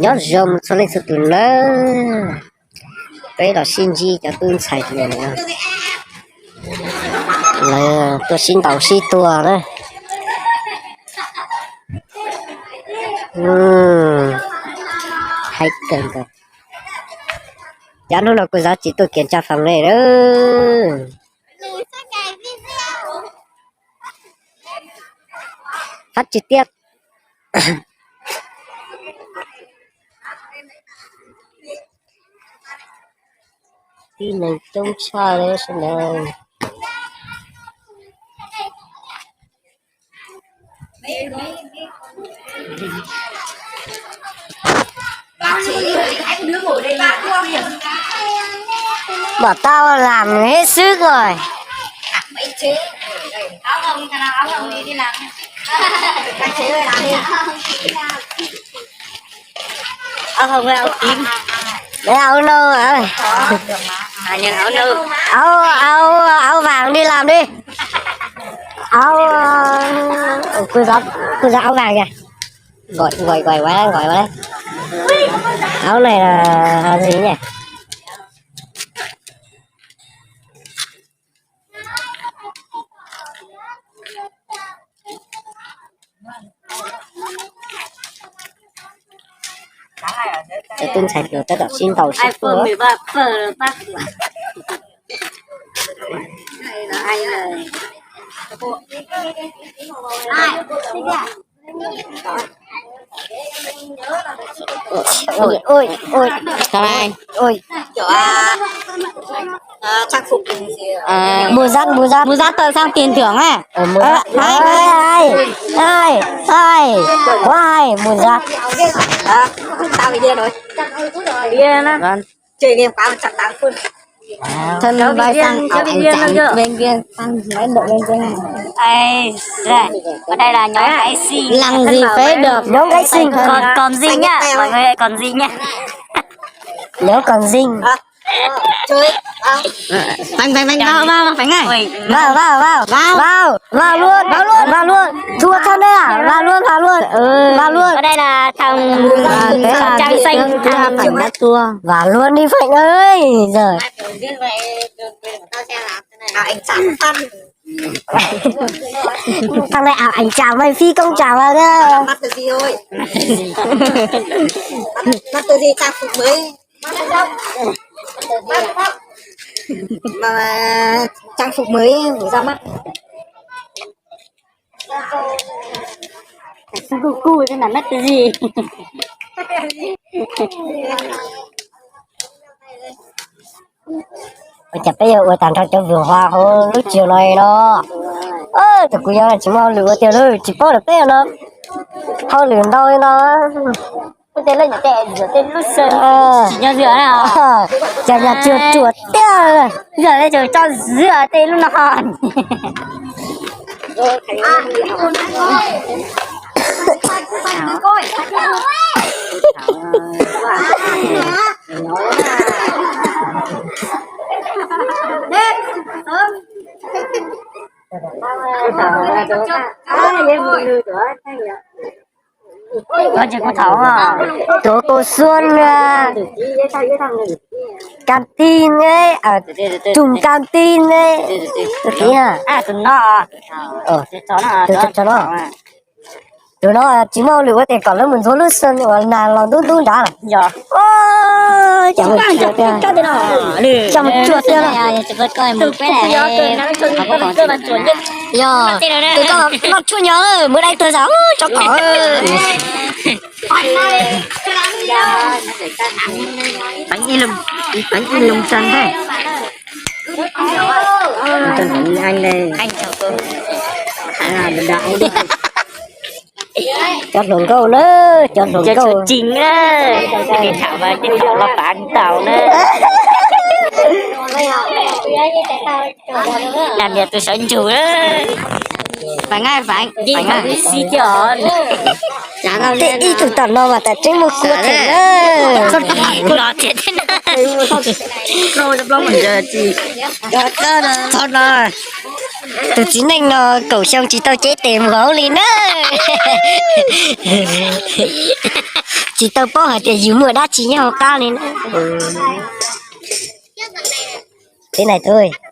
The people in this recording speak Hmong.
Nyob zoo txhua leej txhua tus nawb. Peb los sib ntsib cov tub ntxhais no, lawv tuaj sib ntaus sib tua na. Hais kawg nkaus. Yav hnub no kuv xav tsis tuaj kiag tsa fam ne. Fab tsis tiab. Tib neeg coob tshaj li sawv daws. Bảo tao làm hết sức rồi. Áo hồng hay áo tím? Lấy áo nâu à? À, nhường áo nâu. Áo, áo, áo vàng đi làm đi. Áo, ờ, cô giáo, cô giáo áo vàng kìa. Gọi, gọi, gọi qua, gọi qua đấy. Áo này là gì nhỉ? Cov tub ntxhais hluas tab tom sib ntaus sib tua. Ôi, ôi, ôi. Sao đây? Ôi. Kiểu, à, à, trang phục gì? À, mua giáp, mua giáp. Mua giáp tôi sang tiền thưởng à? Ờ, mua giáp. Hay, hay, hay, hay, hay. Quá hay, mua giáp. À, tao bị điên rồi. Điên á. Vâng. Chơi game quá một trăm tám mươi. Thân bay sang ảo ảnh chàng bên kia, sang mấy bộ bên kia. Ê, đây, ở đây là nhóm gái xinh. Làm gì phải được, nhóm gái xinh. Còn, còn xinh nhá, mọi người còn xinh nhá. Nếu còn xinh. Phanh, phanh, phanh, vào, vào, vào, Phanh ơi. Ui. Vào, vào, vào, vào, vào luôn, vào luôn, vào luôn. Thua cho đây à, vào luôn, vào luôn. Ừ. Vào luôn. Ở đây là thằng, à, thằng Trang Xanh, thằng Trang Xanh đã thua. Vào luôn đi Phanh ơi. Rồi. Anh Trang Xanh. Thằng này ảo ảnh chàng mày phi công chàng vào đó. Bắt được gì thôi. Bắt được gì trang phục mới. Mà trang phục mới ra mắt. Cu cu cho là mất cái gì. Ua cas peb yuav ua tag nrho cov vườn hoa hauv lub tsev no no. Tus kuv yog tsis muaj hauj lwm ua tiag lawm, tsis paub lawm peb no hauj lwm ntau li no. Ua tiag lawm, tej lub xwb. Tsis nyob zia na. Cas yog cuag ruam tiag. Yog li cas tso zia tej lub no. Có chứ, có thấu à. Chỗ cô Xuân, à, canteen ấy, ở trùng canteen ấy. Tôi thấy à. À, tụi nó. Ờ, tụi nó, tụi nó. Tụi nó, à, tsis muaj hauj lwm ua tias kom lawv mus ntxuav lub xwb uas nag los ntub ntub nrad. Yog. Coj mus cuag tiag. Coj mus cuag tiag. Yog, tụi koj noj tshuaj nyo, mus dai tuag zam tso kom. Bánh ib lông, bánh ib lông chân thế. Chân của anh đây. Anh chào tôi. À, đ-, đ-, Cov hluas nkauj na, cov hluas nkauj. Cov tshua tsig na, tej thaum mas tej thaum los pav ntau na. Nam yog tus sawv ntsug na. Tej ib tug tom no mas tam tseeb muaj kua thiab na. Tus txiv neej no kaum xyoo tsis tau cev tes mus hauv li na. Tsis tau paub hais tias yus muaj dab tsi nyob hauv qab li na. Tib nais tub,